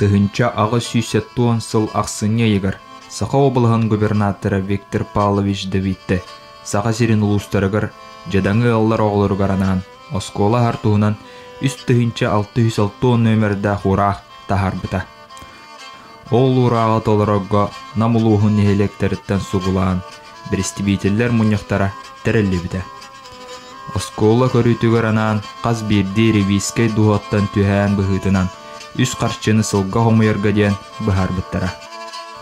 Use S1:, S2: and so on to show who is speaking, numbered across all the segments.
S1: 1870 сыл ахсынньы ыйыгар Саха уобалаһын губернатора Виктор Павлович Давидте Саха сирин улуустарыгар дьадаҥы ыаллар оҕолоругар анаан оскуола аһар туһунан 3660 нүөмэрдээх уураах таһаарбыта. Ол уурааҕы толорорго Нам улууһун нэһилиэктэриттэн сугулаан, бэрэстэбиитэллэр мунньахтара тэриллибитэ. Оскуола көрүүтүгэр анаан хас биирдии ревизскэй дууһаттан түһээн быһыытынан үс харчыны сылга хомуйарга диэн быһаарбыттара.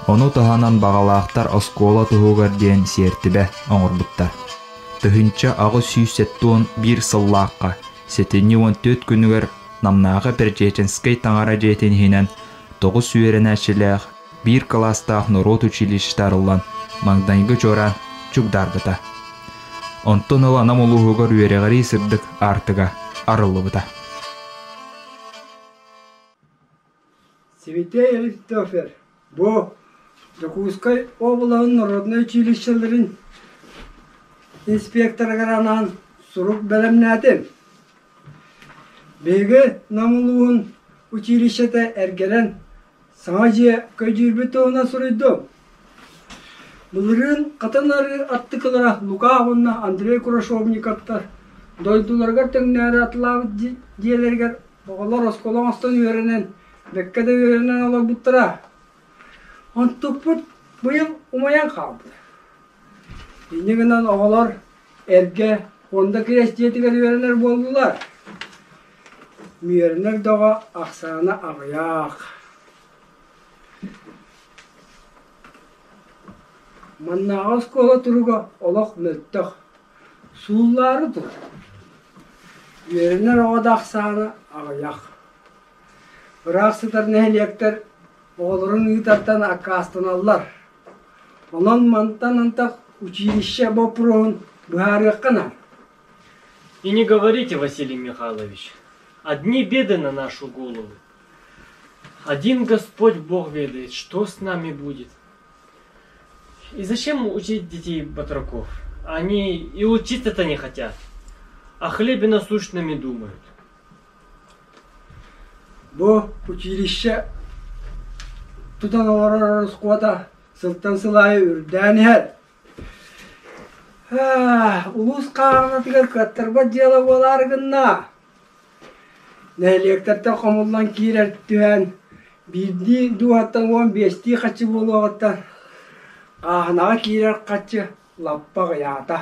S1: Ону таһынан баҕалаахтар оскуола туһугар диэн сиэртибэ оҥорбуттар. 1871 сыллаахха сэтинньи 14 күнүгэр Намнааҕы Перчеченскэй таҥара дьиэтин иһинэн тоҕус үөрэнээччилээх биир кылаастаах норуот училищета арыллан маҥнайгы чуораан чугдаарбыта. Онтон ыла Нам улууһугар үөрэҕирии сырдык аартыга арыллыбыта.
S2: Святой Христофер бу Дьокуускай облаһын народнай училищеларын инспекторыгар анаан сурук бэлэмнээтим. Биһиги Нам улууһун училищета эргэрэн саҥа дьиэ көдьүүрбүт туһунан суруйдум. Былырыын Хатан Арыы аттыкылара Лука уонна Андрей Курашовниковтар дойдуларыгар тэҥнээри атылаабыт дьиэлэригэр оҕолор оскуола оҥостон үөрэнэн, бэккэ да үөрэнэн олорбуттара. Онтукпут быйыл умайан хаалбыта. Инньэ гынан оҕолор эргэ Honda Крест дьиэтигэр үөрэнэр буоллулар. Үөрэнэр да оҕо ахсаана аҕыйах. Маннааҕы оскуола туруга олох мөлтөх, сууллаары турар. Үөрэнэр оҕо да ахсаана аҕыйах. Ыраах сытар нэһилиэктэр оҕолорун ыытартан аккаастаналлар. Онон мантан антах училище боппуруоһун быһаарыахха наада.
S3: И не говорите, Василий Михайлович, одни беды на нашу голову. Один Господь Бог ведает, что с нами будет. И зачем учить детей батраков? Они и учиться-то не хотят, о хлебе насущными думают.
S2: Бу училище тутан олорор ороскуота сылтан сыл аайы үрдээн иһэр. Улуус хааһынатыгар кыаттарбат дьыала буолаары гынна. Нэһилиэктэртэн хомуллан киирэр түһээн биирдии дууһаттан 15-тии хаччы буолуоҕуттан хааһынаҕа киирэр хаччы лаппа аҕыйаата.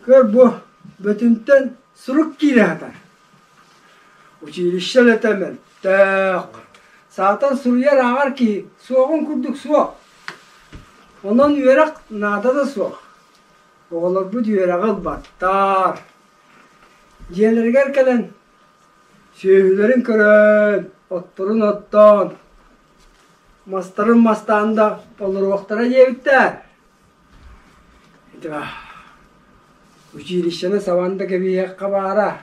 S2: Көр бу Бөтүнтэн сурук киирэ сытар. Училище үлэтэ мөлтөх. Саатан суруйар ааҕар киһи суоҕун курдук суох. Онон үөрэх наада да суох. Оҕолорбут үөрэҕи ылбаттар. Дьиэлэригэр кэлэн сүөһүлэрин көрөн, отторун оттоон, мастарын мастаан да олоруохтара диэбиттэр. Училищены сабан да кэбиһиэххэ баара.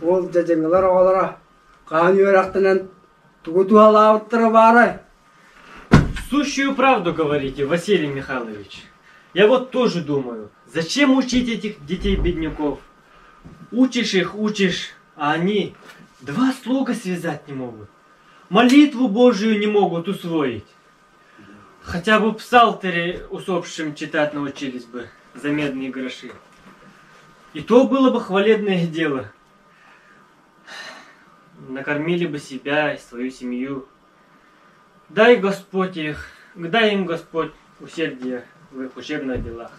S2: Ол дьадьаҥылар оҕолоро хаһан үөрэхтэнэн тугу туһалаабыттара баарай?
S3: Сущую правду говорите, Василий Михайлович. Я вот тоже думаю, зачем учить этих детей-бедняков? Учишь их, учишь, а они два слога связать не могут. Молитву Божию не могут усвоить. Хотя бы псалтыри усопшим читать научились бы за медные гроши. И то было бы хвалебное дело. Накормили бы себя и свою семью. Дай Господь их, дай им Господь усердие в их учебных делах.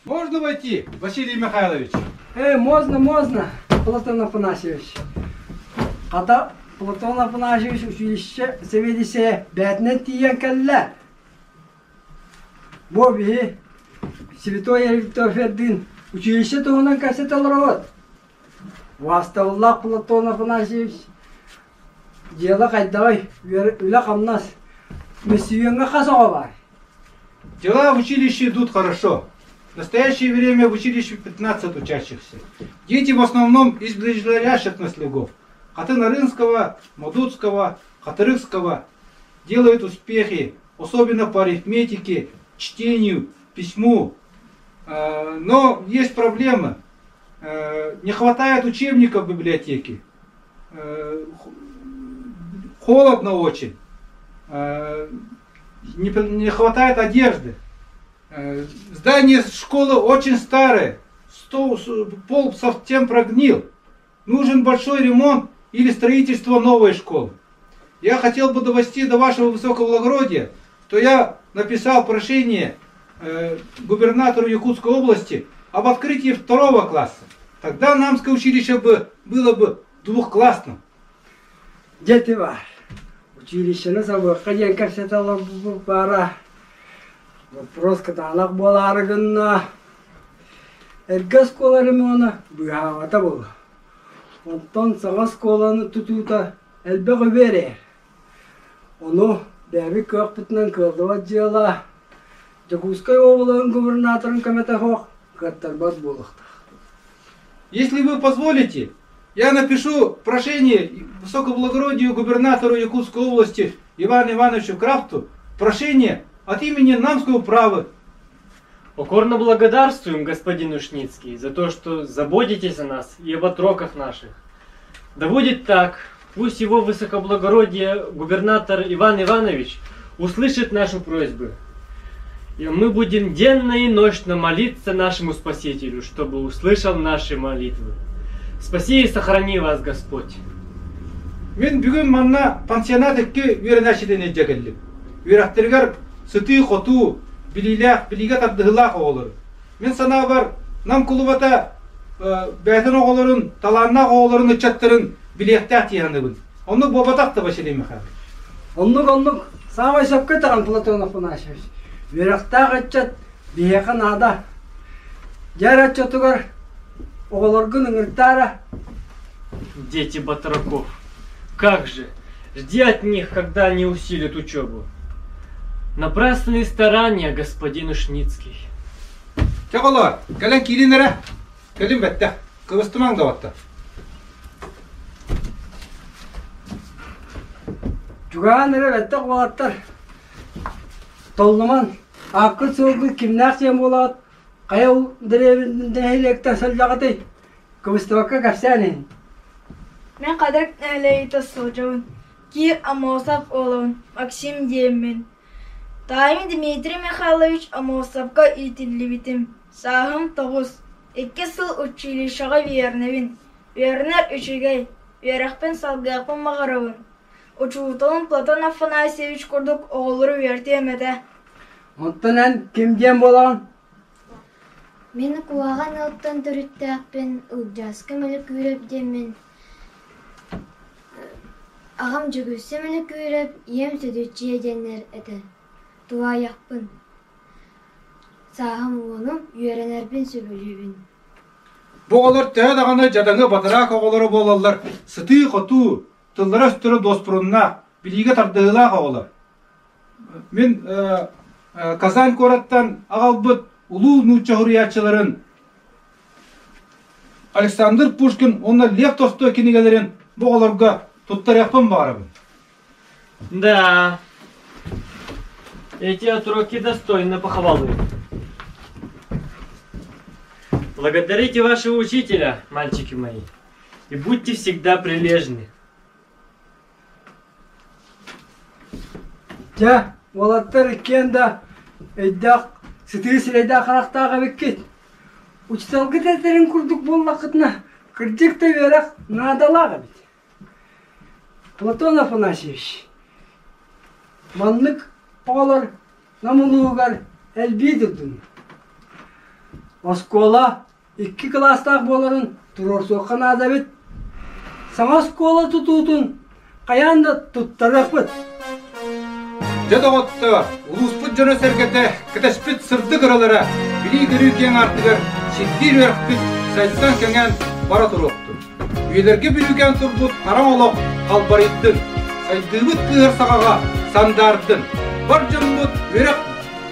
S4: Можно войти, Василий Михайлович?
S2: Можно, можно, Платон Афанасьевич. Хата Платон Афанасьевич училище сэбиэдиссэйэ бээтинэн тиийэн кэллэ. Бу биһи Святой Христофердыын училище туһунан кэпсэтэ олоробут. Убаастабыллаах Платон Афанасьевич дьыала хайдаҕый, үлэ-хамнас, мөссүйүөҥҥэ хас оҕо баар?
S4: Дела в училище идут хорошо. В настоящее время в училище 15 учащихся. Дети в основном из ближайших наслегов. Хатынарынского, Мадутского, Хатырыкского делают успехи, особенно по арифметике, чтению, письму. Но есть проблемы. Не хватает учебников в библиотеке. Холодно очень. Не хватает одежды. Здание школы очень старое. Стол, пол совсем прогнил. Нужен большой ремонт или строительство новой школы. Я хотел бы довести до вашего высокого благородия, что я написал прошение губернатору Якутской области об открытии второго класса. Тогда Намское училище бы было бы двухклассным.
S2: Дьэ баар. Училищены сабыахха диэн кэпсэтэ олорбуппут баара. Вопрос кытаанах буолаары гынна. Эргэ оскуола ремона быыһаабата буолуо. Онтон саҥа оскуоланы тутуута элбэх үбү эрэйэр. Ону бэйэбит кыахпытынан кыаллыбат дьыала. Дьокуускай уобалаһын губернаторын көмөтө суох кыаттарбат буолуохтаах.
S4: Если вы позволите, я напишу прошение высокоблагородию губернатору Якутской области Ивану Ивановичу Крафту прошение от имени Намского управы.
S3: Покорно благодарствуем, господин Ушницкий, за то, что заботитесь о нас и об отроках наших. Да будет так, пусть его высокоблагородие губернатор Иван Иванович услышит нашу просьбу. И мы будем денно и ночно молиться нашему Спасителю, чтобы услышал наши молитвы. Спаси и сохрани вас Господь.
S4: Мин бүгүн манна пансионат икки үөрэнээччитин илдьэ кэллим. Үөрэхтэригэр сытыы-хотуу, билиилээх, билиигэ тардыһыылаах оҕолор. Мин санаабар, Нам кулубата бэйэтин оҕолорун, талааннаах оҕолорун ыччаттарын билиэхтээх дии саныыбын. Оннук буолбатах да Василий Михайлович?
S2: Оннук-оннук. Саамай сөпкө этэҕин, Платон Афанасьевич. Үөрэхтээх ыччат биһиэхэ наада. Дьэ эрэ оччотугар оҕолоргун ыҥыртаара.
S3: Дети батраков. Как же? Жди от них, когда они усилят учебу. Напрасные старания, господин Ушницкий.
S4: Чэ, оҕолоор, кэлэн киирин эрэ. Кэлин бэттэх. Кыбыстымаҥ доҕоттор.
S2: Чугаһаан эрэ бэттэх уолаттар. Толлуман, ааккыт-суолгут кимнээх диэн буолаҕыт, хайа ол дэриэбинэ нэһилиэктэн сылдьаҕытый? Кыбыстыбакка кэпсээн иһин.
S5: Мин Хадык нэһилиэгиттэн сылдьабын. Кир Аммосов уолабын, Максим диэммин. Таайым Дмитрий Михайлович Аммосовка иитиллибитим. Сааһым 9. Икки сыл училищеҕа үөрэнэбин. Үөрэнэр үчүгэй, үөрэхпин салгыахпын баҕарабын. Учууталым Платон Афанасьевич курдук оҕолору үөртүөм этэ.
S2: Онтон эн ким диэн буолаҕын?
S6: Мин куһаҕан ыалтан төрүттээхпин, Ылдьааска Мөлөкүүрэп диэммин. Аҕам Дьөгүөссэ Мөлөкүүрэп, ийэм Сөдүөччүйэ диэннэр этэ. Тулаайахпын. Сааһым уонум, үөрэнэрбин сөбүлүүбүн.
S4: Бу оҕолор төһө даҕаны дьадаҥы батараак оҕолоро буолаллар, сытыы-хотуу, тыллара-өстөрө дуоспуруннаах, билиигэ тардыһыылаах оҕолор. Мин Казань куораттан аҕалбыт улуу нуучча суруйааччыларын Александр Пушкин уонна Лев Толстой кинигэлэрин бу оҕолорго туттарыахпын баҕарабын.
S3: Да, эти отроки достойны похвалы. Благодарите вашего учителя, мальчики мои, и будьте всегда прилежны.
S2: Дьэ, уолаттар иккиэн да өйдөөх, сытыы сирэйдээх харахтаах эбиккит. Учууталгыт этэрин курдук буоллаххытына, кырдьык да үөрэх наадалаах эбит. Платон Афанасьевич, маннык оҕолор Нам улууһугар элбии турдун. Оскуола икки кылаастаах буоларын туруорсуохха наада эбит. Саҥа оскуола тутуутун хайаан да туттарыахпыт.
S4: Дьэ доҕоттоор, улууспут дьоно-сэргэтэ кэтэспит сырдык ыралара билии-көрүү киэҥ аартыгар сирдиир үөрэхпит сайдан кэҥээн бара туруохтун. Үйэлэргэ бүрүүкээн турбут хараҥ олох халбарыйдын, сайдыыбыт кыыһар саҕаҕа сандаардын, бар дьоммут үөрэх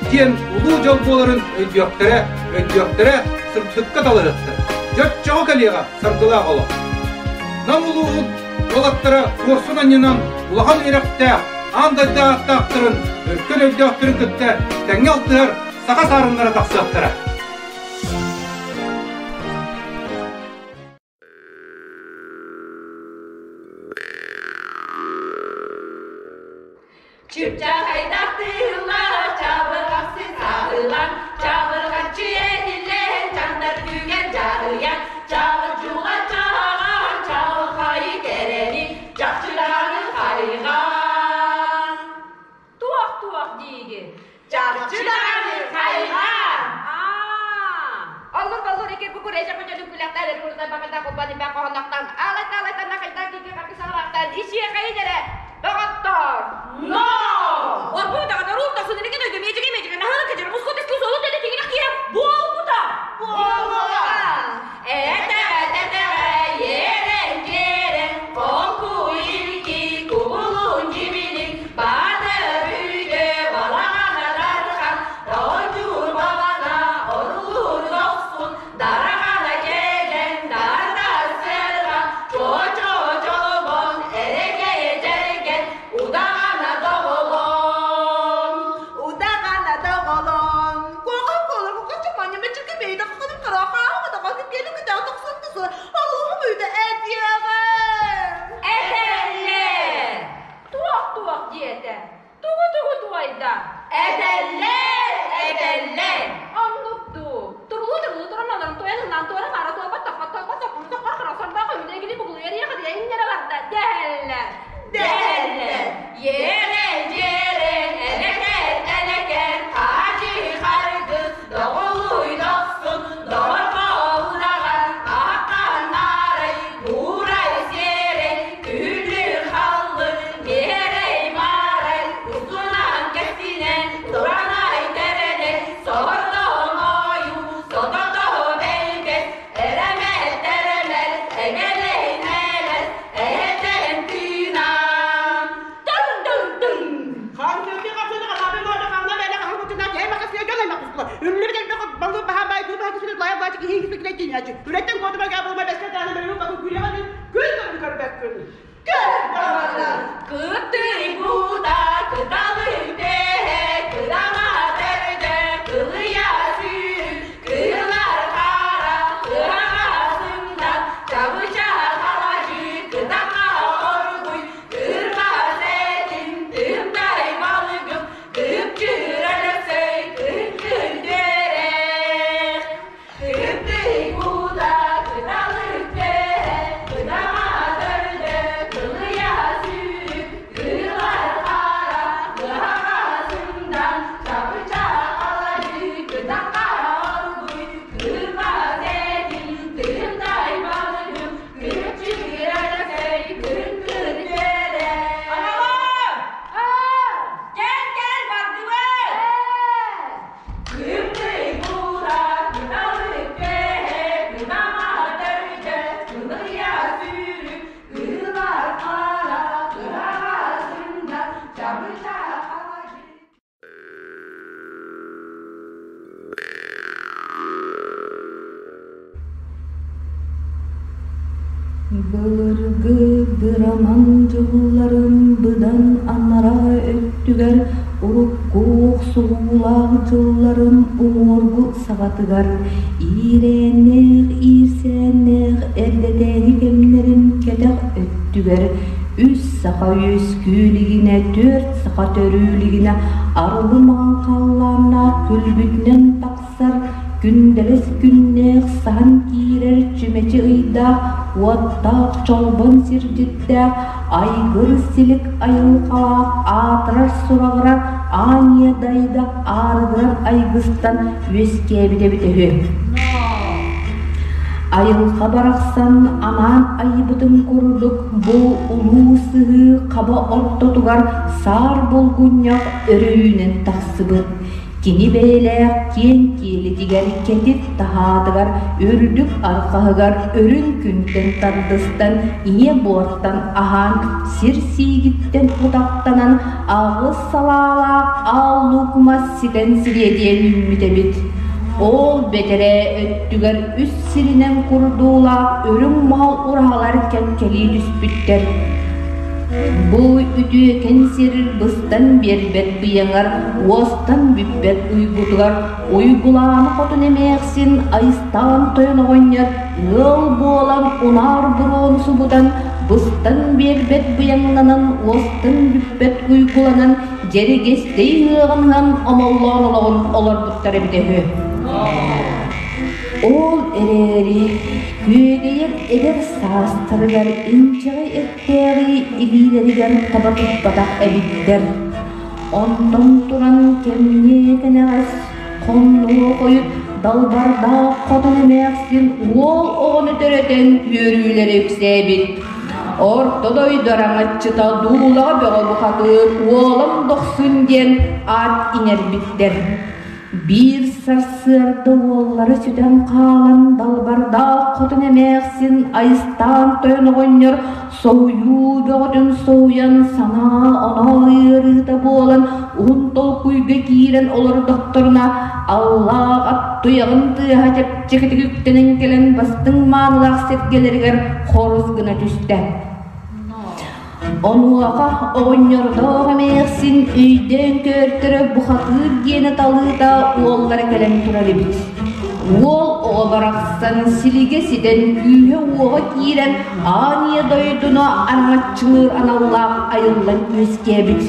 S4: диэн улуу дьол буоларын өйдүөхтэрэ, өйдүөхтэрэ, сырдыкка талыһыахтара. Дьоччоҕо кэлиэҕэ саргылаах олох. Нам улууһун уолаттара куорсун анньынан улахан үөрэхтээх, аан дойду ааттаахтарын, өркөн өйдөөхтөрүн кытта тэҥҥэ алтыһар саха саарыннара тахсыахтара.
S7: Чыпчахайдах тыылла, чабырҕахсыт саһылан, чабырҕаччы этиллэн, чандар түгэн дьаһыйан, чаҕыччуга чаҕан, чаҕылхайы кэрэни, чахчылааны хайҕаан. Туох-туох диигин? Чахчылааны хайҕаан! Аа! Оллур боллур икки бу курээчэ көтөлүк күлэхтэр эргурдан баката куппан иппэ хоһонохтан алайта алайтан нахайдан кики харгысалаахтан исиэхэйин эрэ доҕоттоор! Но! Орбу даҕаны рул тахсын илиги дойду миэдьиги миэдьиги наһааны кэдьэр муску тиску суолу тэлэ тигинэх киһи буолбута! Буолбута! Этэ-этэ-тэҕэ иэрэн-дьиэрэн холку илки кубулун дьибилин баатыр үйдө балаҕана дархан тоонньуур бабана орулуур дохсун дараҕана дьэдьэн дардар сыарҕа чуо-чуо-чолбон эрэгэйэ-дьэргэн удаҕана доҕолоҥ
S8: Удаҕана доҕолоҥ куоҕа куолар кукаччы манньа чүкэ бэйдэ хахынын караха кытаҕа кэлин кытаҕа тохсон тусу алуһум үйдэ этиэҕэ
S7: Этэллэр! Туох-туох диэтэ? Тугу-тугу туойда? Этэллэр! Этэллэр! Оннук дуу? Турулуу-турулуу туран олорон туойан ыллаан туора маара туолбат тоххот туолбат тоххун тоххор хара сордоох өҥнө игили бугулуйар иэхэ иҥнэрэ барда дэһэллэр! Дэһэллэр! Иэрэн-дьиэрэн, элэкэр-элэкэр, хаадьы харгыс, доҕулуй дохсун, дорҕо удаҕан, аахханаарай, буурай сиэрэй, күлүр-халлы, миэрэй-маарай, устунан кэстинэн, туранай тэрэнэй, сордоҥойу, сотото бэлгэс, эрэмэл-тэрэмэл, эгэлэй-мэлэс, эһэтэн тыынан. Дын-дын-дын! Кыттый буута, кыталык тэһэ, кыдама төрдө, кылыйа сүүрүк, кыылар хара, кыраҕа сымнат, чабыча халажы, кытаха оргуй, кырбас этин, тымтай балыгым, кыпчыр өлөксөй, кыҥкын үөрэх. Кыттый буута, кыталык тэһэ, кыдама төрдө, кылыйа сүүрүк, кыылар хара, кыһаҕа сымнан, чабыча алажы, кытаха оргуй, кырбас этин, тымтай балыгым, кыпчыр өлөксөй, кыҥкын үөрэх. Аналар! Кэл, кэл, бардыбыт! Кыптый буура, кыталык тэһэ, кытама төрдө, кылыйа сүүрүк, кыылар хара, кыраҕа сында, чабыча халажы.
S9: Былыргы быраман дьылларын быдан анараа өттүгэр урукку охсуһуулаах дьылларын уҥуоргу саҕатыгар иирээннээх иирсээннээх эрдэтээҥи кэмнэрин кэтэх өттүгэр үс саха үөскүү илигинэ, түөрт саха төрүү илигинэ арылы маҥан халлааннаах күлбүтүнэн тахсар күндэлэс күннээх саһан киирэр чүмэчи ыйдаах уоттаах чолбон сирдьиттээх айгыр силик айылҕалаах аатырар сураҕырар аанньа дайда аарыгырар айгыстан үөскээбит эбитэ үһү. Айылҕа барахсан анаан айбытын курдук бу улуу сыһыы хаба ортотугар саар булгунньах өрүүнэн тахсыбыт. Кини бэйэлээх киэҥ киэлитигэр кэтит таһаатыгар үрдүк арҕаһыгар өрүн күнтэн тардыстан ийэ буортан аһаан сир сиигиттэн утахтанан аҕыс салаалаах аал луук мас ситэн сириэдийэн үүммүт эбит. Ол бэтэрээ өттүгэр үс сиринэн курдуулаах үрүҥ моһол ураһалар кэккэлии түспүттэр. Бу үтүөкэн сир быстан биэрбэт быйаҥар, уостан бүппэт уйгутугар Уйгулаана хотун эмээхсин Айыстаан тойон оҕонньор ыал буолан унаар буруону субутан, быстан биэрбэт быйаҥнанан, уостан бүппэт уйгуланан, дьэригэстэй ыаҕыныһан омоллоон олоҕун олорбуттар эбитэ үһү. Ол эрээри күөгэйэр эдэр саастарыгар инчэҕэй эттээҕи илиилэригэр таба туппатах эбиттэр. Онтон туран кэмниэ кэнэҕэс хоннуо хойут далбардаах хотон эмээхсин уол оҕону төрөтөн үөрүүлэрэ үксээбит. Орто дойду араҥаччыта дуулаҕа бөҕө бухатыыр уолам дохсун диэн аат иҥэрбиттэр. Биир сарсыарда уоллара сүтэн хаалан далбардаах хотун эмээхсин айыстаан тойон оҕонньор соһуйуу бөҕөтүн соһуйан санаа-оноо ыарыыта буолан уһун толкуйга киирэн олордохторуна аллаах ат туйаҕын тыаһа чэпчэкитик үктэнэн кэлэн бастыҥ маанылаах сэргэлэригэр хорус гына түстэ. Онуоха оҕонньордоох эмээхсин өйдөөн көөртөрө бухатыыр диэни талыыта уоллара кэлэн турар эбит. Уол оҕо барахсан силигэ ситэн күүһэ-уоҕа киирэн аан ийэ дойдуну араҥаччылыыр аналлаах айыллан үөскээбит.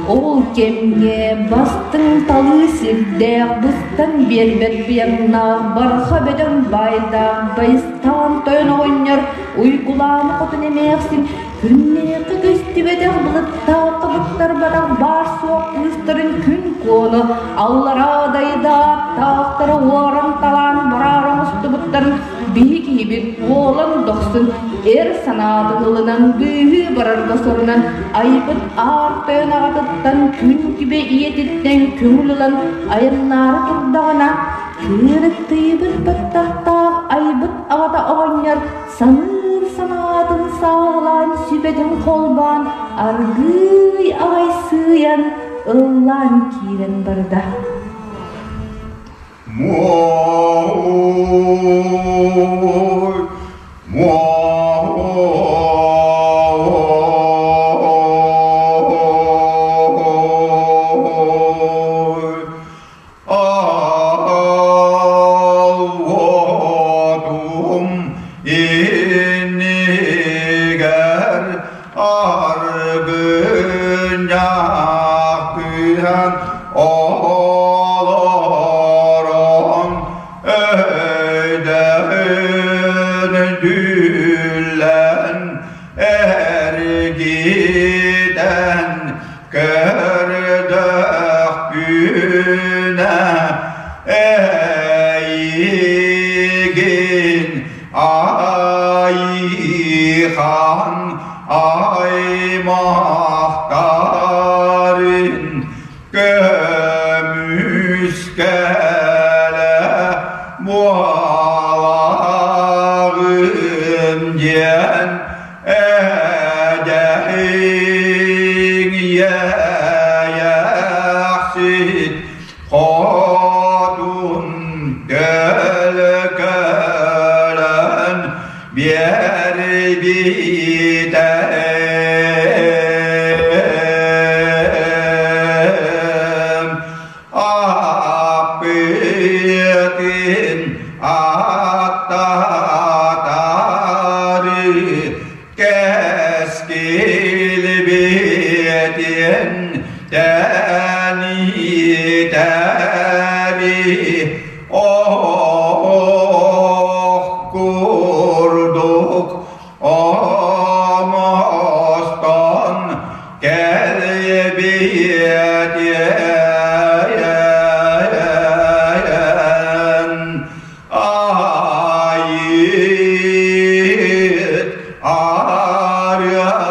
S9: Ол кэмҥэ бастыҥ талыы сирдээх быстан биэрбэт быйаҥнаах барҕа бөдөҥ баайдаах Байыстаан тойон оҕонньор Уйгулаана хотун эмээхсин күннээххэ көстүбэтэх былыттаах хабыттарбатах баар-суох кыыстарын күн куону аллараа дайдааттаахтара уоран талаан бараар оҥостубуттарын биһи киһибит уолан дохсун эр санаатын ылынан быыһыы барарга сорунан айбыт аар тойон аҕатыттан күн күбэ ийэтиттэн көҥүл ылан айаннаары турдаҕына кыырыктыйбыт баттахтаах айбыт аҕата оҕонньор саныыр санаатын сааһылаан сүбэтин холбоон аргыый аҕай сыыйан ыллаан киирэн барда.
S10: Аллотум иннигэр аргынньах түһэн олорон өйдөөн дьүүллэн эргитэн көрдөхпүнэ эйигин айхан аймахтарын көмүскэлэ буолаҕын диэн Эдэһиҥ иэйэхсит хотун көлөкөлөн биэрбитэ Аппытын аттатары кэскил биэтин тэнитэри ох курдук омостон кэлбиэтиэн айыт арыаллаан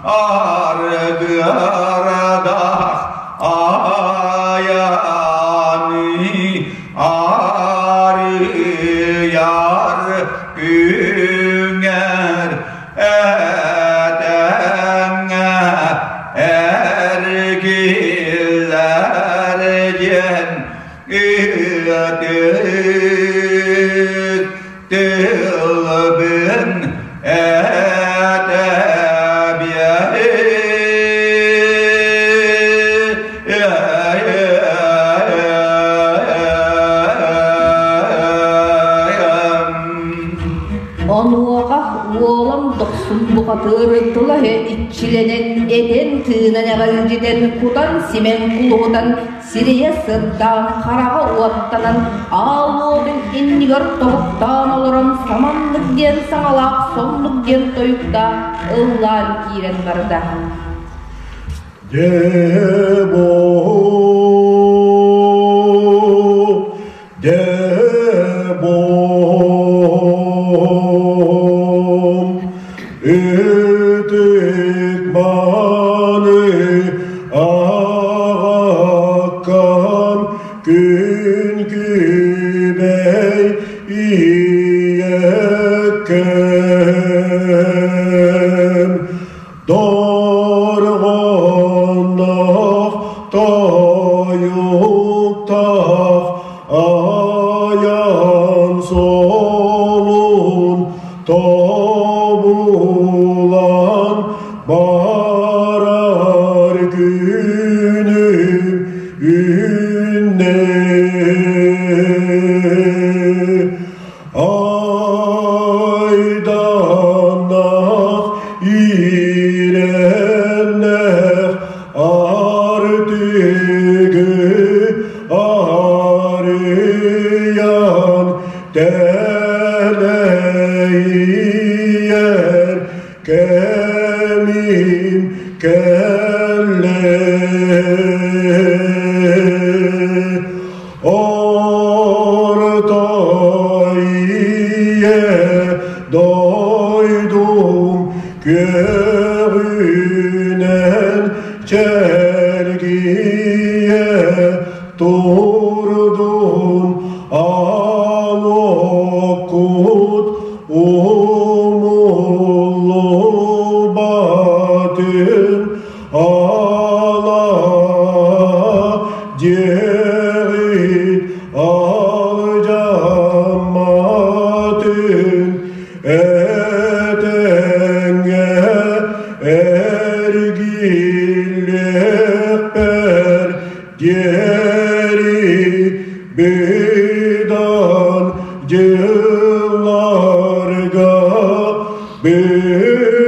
S10: аргыстаһан.
S9: дохсун бухатыыр тыла-өһө иччилэнэн, этэн-тыынан эҕэлдьитэн, кутан-симэн кулуһутан, сирэйэ сырдаан, хараҕа уоттанан, аал уотун иннигэр тобуктаан олорон саманнык диэн саҥалаах, соннук диэн тойуктаах ыллаан киирэн барда.
S10: Дебо, дебом, ытык маны ағаккам күн күбэй ийэккэм Дорҕоонноох тойуктаах айан суолун тобулан барар күнүм үүннэ. Айданах иирэннэх артыгы арыйан тэлэйэр кэмим кэллэ. Орто ийэ дойдум күөҕүнэн чэлгийэ турдун ал оккут умуллубатын ала дьиэҕит алдьамматын этэҥҥэ эргиллиэхпэр диэри быдан дьылларга бырастыы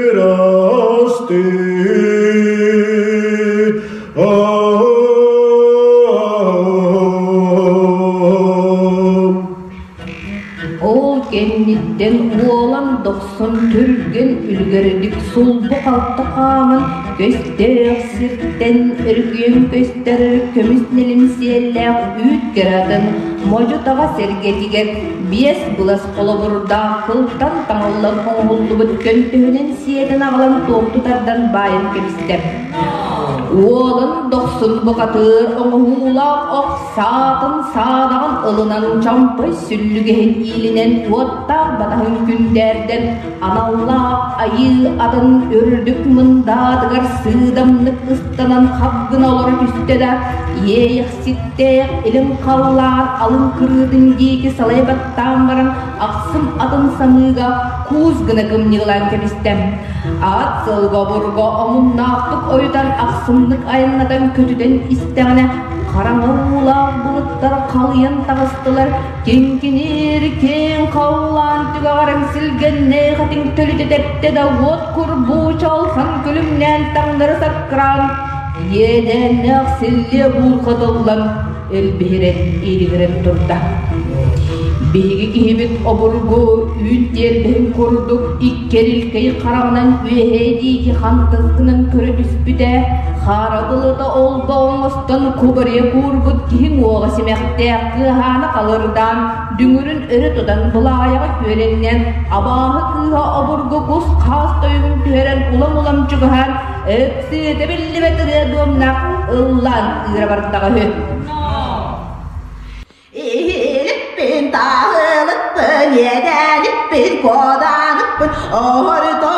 S9: Ол кэнниттэн уолан дохсун түргэн үлүгэрдик сулбу-халты хааман көстөөх сиртэн өргүөн көстөр көмүс нэлим сиэллээх үүт кыратын модьу-таҕа сэргэтигэр биэс былас холобурдаах кылтан таҥыллан оҥоһуллубут көнтөһүнэн сиэтэн аҕалан туомту тардан баайан кэбистэ. Уолун дохсун бухатыыр оҥоһуулаах ох саатын саадаҕын ылынан чомпой сүллүгэһин иилинэн уоттаах батаһын күндээрдэн аналлаах айыы атын үрдүк мындаатыгар сыыдамнык ыстанан хап гына олоро түстэ да иэйэхситтээх илин халлаан алын кырыытын диэки салайа баттаан баран ахсым атын самыыга куус гына кымньыылаан кэбистэ. Ат сылга обурга омуннаахтык ойутан ахсымнык айаннатан көтүтэн истэҕинэ хараҥа уулаах былыттар халыйан таҕыстылар, киҥкиниир киэҥ халлаан түгэҕэр эҥсилгэннээх этиҥ төлүтэ тэптэ да уот курбуу чалхан күлүмнээн таҥнары саккыраан иэдээннээх силлиэ буурҕатыллан илбиһирэн ииригирэн турда. Биһиги киһибит обургу үүт тиэрбэһин курдук икки эрилкэй хараҕынан үөһээ диэки хантас гынан көрө түспүтэ, хаара былыта олбо оҥостон кубарыйа куурбут киһи уоҕа симэхтээх кыаһаана халырдаан, дүҥүрүн өрө тутан былаайаҕа күөрэҥнээн, абааһы кыыһа обургу кус-хаас тойугун түһэрэн улам-улам чугаһаан, өксүөтэ биллибэт ырыа дуомнаах ыллаан ыыра бардаҕа үһү.
S8: Иһилиппин, таһылыппын, иэдэниппин, куоданыппын, орто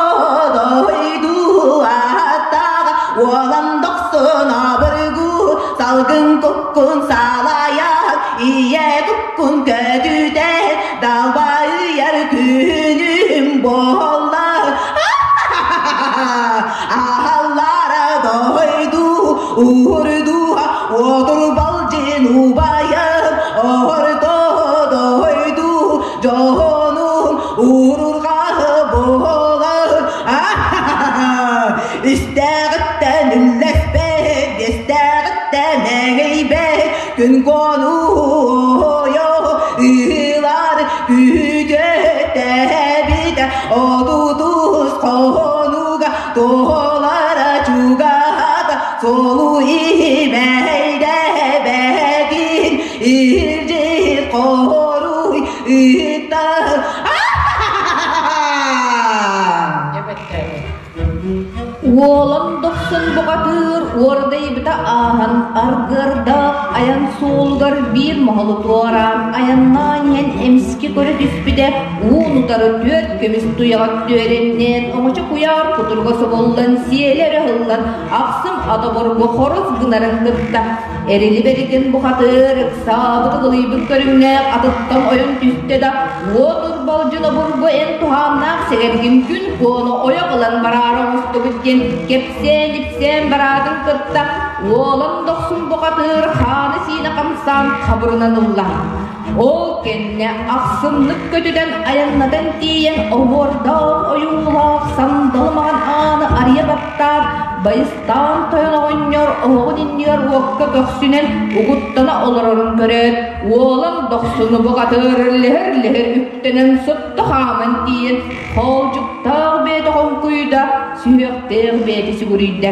S8: дойду ааттаҕа уолан дохсун обургу, салгын куккун салайан, ийэ куккун көтүтэн, далбайар күнүм буолла. Аһаллара дойду уурдуха уотурбалдьын убайым орто дойду дьонун уурурҕаһы буолар.
S9: Туолара чугаһата суолу иһимэйдэбэкин Илдьит хоруй ыытта. Уолан дохсун бухатыыр уордайбыта ааһан аргыардаах айан суолугар биир моһолу туораан айаннаан иһэн эмискэ көрө түспүтэ уун-утары түөрт көмүс туйаҕа түөрэннээн оҥочо куйаар кутуруга собуллан сиэлэ өрө ыһыллан ахсым ата обургу хорус гынарын кытта Эрили бэригин бухатыыр ыксаабыт ыгылыйбыт көрүҥнээх атыттан ойон түстэ да уот урбалдьын обургу эн туһааннаах сэгэргин күн куону ойох ылан бараары оҥостубут диэн кэпсээн-ипсээн бараатын кытта уолан дохсун бухатыыр хааны-сиинэ хамсаан хабырынан ылла. Ол кэннэ ахсымнык көтүтэн айаннатан тиийэн оһуордаах ойуулаах сандалы маҕан ааны арыйа баттаан Байыстаан тойон оҕонньор оһоҕун иннигэр уокка көхсүнэн угуттана олорорун көрөөт, уолан дохсуну бухатыр лэһэр-лэһэр үктэнэн сотто хааман тиийэн, хоолдьуктаах бэйэтэ хоҥкуйда, сүһүөхтээх бэйэтэ сүгүрүйдэ.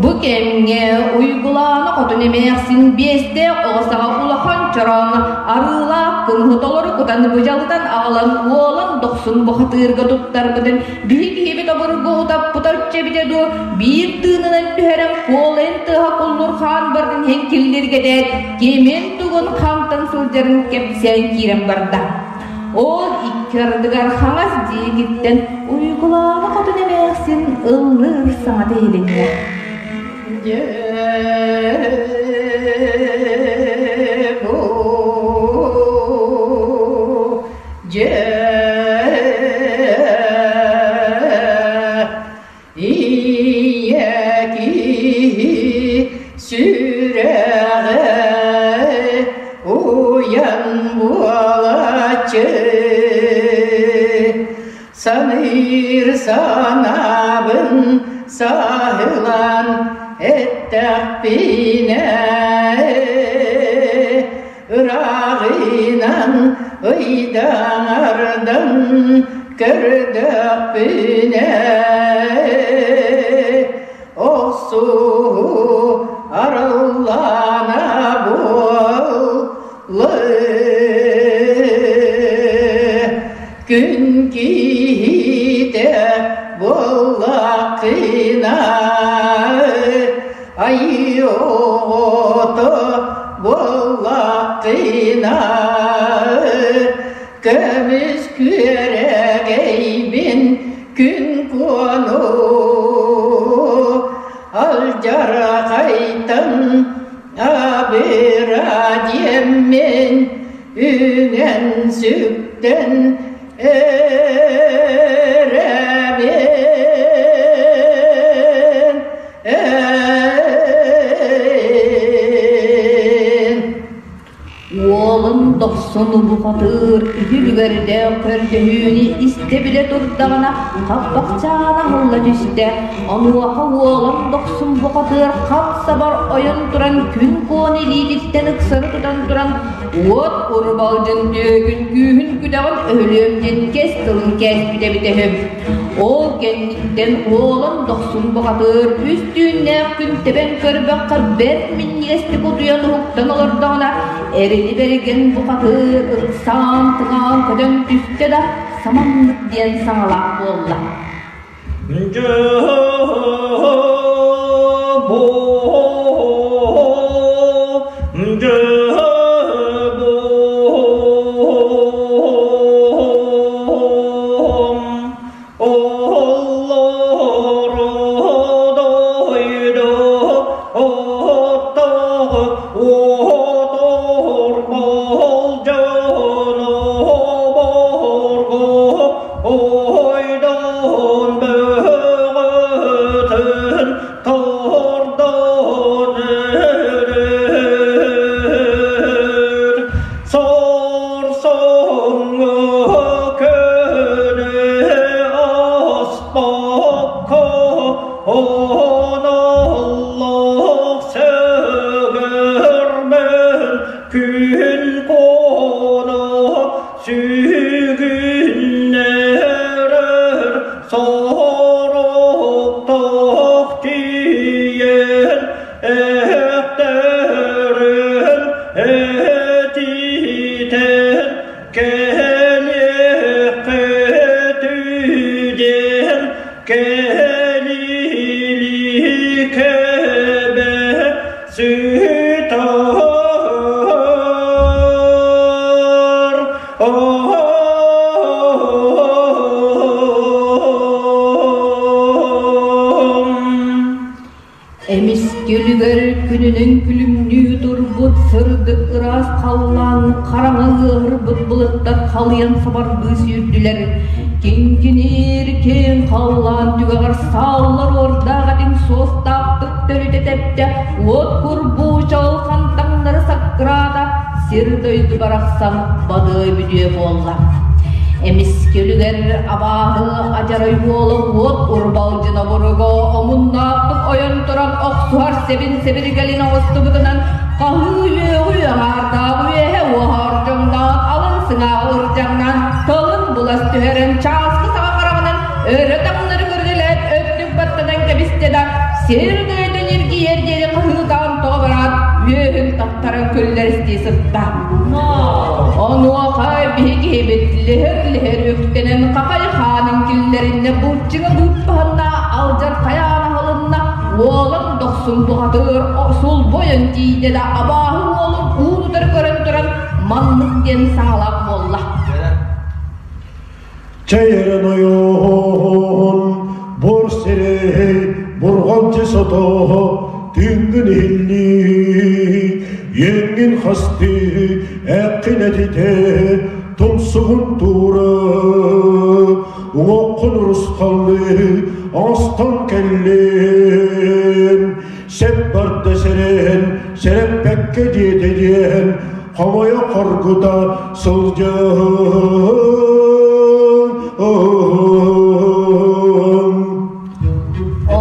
S9: Бу кэмҥэ Уйгулаана хотун эмээхсин биэстээх оҕо саҕа улахан чорооҥҥо арыылаах кымыһы толору кутан быдьалытан аҕалан уолан дохсун бухатыырга туттарбытын биһи киһибит обургу утаппыта эбитэ дуу биир тыынынан түһэрэн куолайын тыаһа куллурхаан бардын иһин киллиргэтээт кимин тугун хантан сылдьарын кэпсээн киирэн барда. Ол икки ардыгар хаҥас диэкиттэн Уйгулаана хотун эмээхсин ыллыыр саҥата иһилиннэ.
S11: Дьэ бу дьэ ийэ киһи сүрэҕэ уйан буолааччы саныыр санаабын саһылан эттэхпинэ ырааҕынан ыйдаҥардан көрдөхпүнэ охсуһуу арыллаана буолла күн киһитэ буоллаххына айыы оҕото буоллаххына көмүс күөрэгэйбин күн куону алдьархайтан абыра диэммин үҥэн сүктэн эрэбин
S9: Уолун дохсун бухатыыр үһүлүгэрдээх көрдөһүүнү истэ-билэ турдаҕына хаппахчаана аһылла түстэ. Онуоха уолун дохсун бухатыыр хап-сабар ойон туран күн куон илиититтэн ыксары тутан туран уот урбалдьын түөкүн күүһүн күдэҕин өһүлүөм диэн кэс тылын кээспитэ эбитэ үһү. Ол кэнниттэн уолун дохсун бухатыыр үс түүннээх күн тэбэн көрбөххө бэрт минньигэстик утуйан уһуктан олордоҕуна эрили бэригэн бухатыыр ыксаан тыҥаан көтөн түстэ да саманнык диэн саҥалаах буолла.
S11: Күн коно сүгүннэрэр.
S3: Кэлили кэбэ сытар.
S9: Эмискэ үлүгэр күнүнэн күлүмнүү турбут сырдык ыраас халлаан хараҥа ыаһырбыт былыттар халыйан сабардыы сүүрдүлэр. Киҥкиниир киэҥ халлаан түгэҕэр сааллар уордаах этиҥ суостаахтык төрүтэ тэптэ, уот курбуу чаҕылхан таҥнары саккыраата, сир-дойду барахсан бадыай бүдүө буолла. Эмискэ үлүгэр абааһы адьарай уола уот урбалдьына буруга омуннаахтык ойон туран охсуһар сэбин сэбиргэлин оҥостубутунан хаһыы үөҕүү аҥаардаах үөһэ уоһаар дьоҥноон алын сыҥааҕы ырдьаҥнаан тылын булас түһэрэн чааскы саҕа хараҕынан өрө таҥнары көрүлээт өттүк баттанан кэбистэ да сир дойду ньиргийэр диэри хаһыытаан тоҕо бараат үөһүн таттаран күллэристии сытта. Онуоха биһи киһибит лиһир-лиһир үктэнэн хахай хаанын киллэриннэ булчуҥа быыппаһынна алдьархайаан аһылынна уолан дохсун бухатыыр сулбойон тиийдэ да абааһы уолун уун утары көрөн туран маннык диэн саҥалаах буолла.
S10: Чэйэрэн ойоон бур сири бурҕалдьы сотоһо түҥҥүн иһиллии иэҥҥин хастыы эккин этитэ тумсугун туура уҥуоххун урусхаллыы оҥостон кэллим сеп барда сэрэн сэрэппэккэ диэтэ диэн хомойо хоргута сылдьан.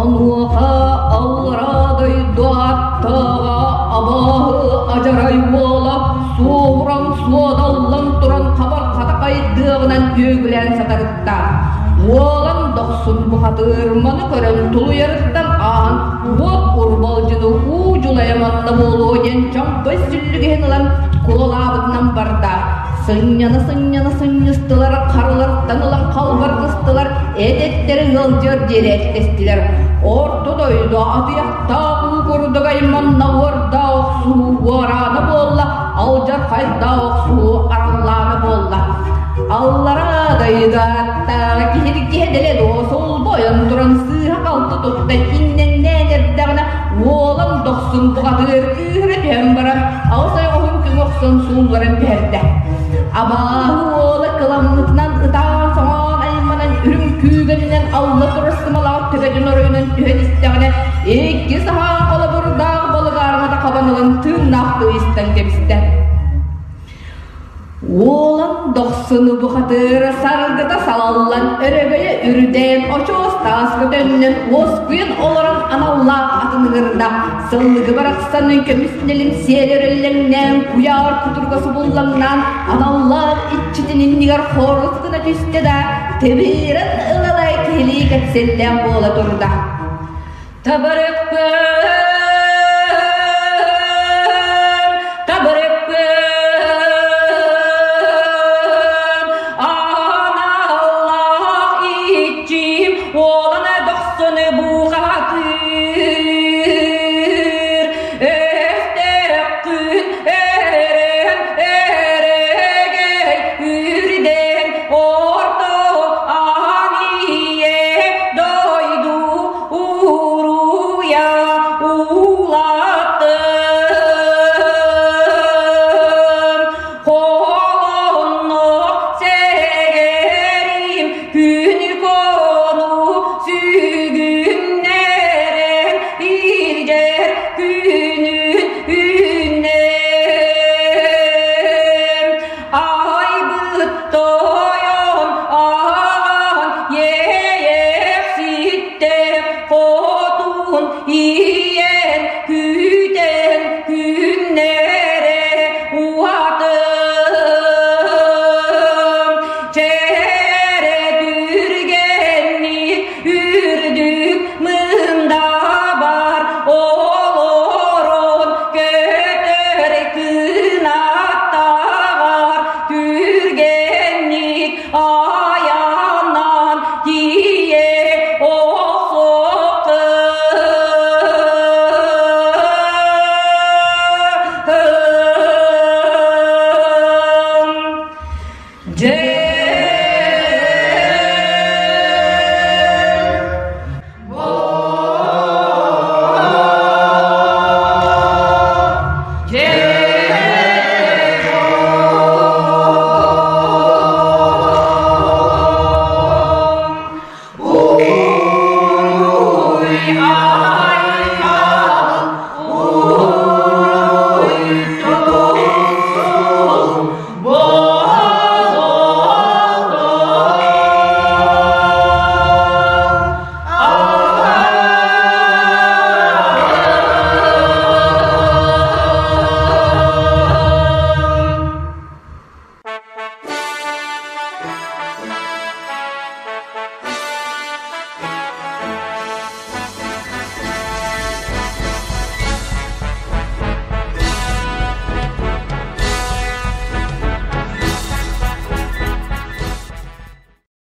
S9: Онуоха аллараа дойду аттааҕа абааһы адьарай уола суоһуран суодаллан туран хабар хатакайдыаҕынан үөгүлээн сатарытта. Уолан дохсун бухатыыр маны көрөн тулуйарыттан ааһан уот урбалдьыны уу дьулайа манна буолуо диэн чоҥкой сүллүгэһин ылан куолаабытынан барда. Сынньана-сынньана сынньыстылар, харылартан ылан халбаргыстылар, эт-эттэрин ыалдьыар диэри эттэстилэр. Орто дойду атыйахтаах уу курдук айманна уордаах охсуһуу уораана буолла, алдьархайдаах охсуһуу араллаана буолла. Аллараа дойду аттааҕы киһиргиһэ дэлэ дуо солбойон туран сыыһа-халты туттан иҥнэҥнээн эрдэҕинэ уолан дохсун бухатыыр күүһүрэ түһэн баран аҕыс ойоҕоһун күҥ охсон суулларан түһэрдэ. Абааһы уола кыламмытынан ытаан-соҥоон айманан үрүҥ күүгэнинэн алла турар сымалаах төбөтүн оройунан түһэн истэҕинэ икки саһаа холобурдаах балыгаармата хабан ылан тыыннаахтыы истэн кэбистэ. Уолан дохсуну бухатыыр саргыта салаллан өрөгөйө үрдээн очуос тааска төннөн уоскуйан олорон аналлаах атын ыҥырда сыллыгы барахсанын көмүс нэлим сиэл өрөллөҥнөөн куйаар кутурга субуллаҥнаан аналлаах иччитин иннигэр хоорус гына түстэ да тэбиирэн ылалай киһилии кэпсэллээх буола турда. Табарыкпын, табарыкпын, аналлаах иччим уолана дохсуну бухатыр. Өстөөххүн өрөн өрөгөй үрдэн орто аан ийэ дойду уруя
S7: Ай.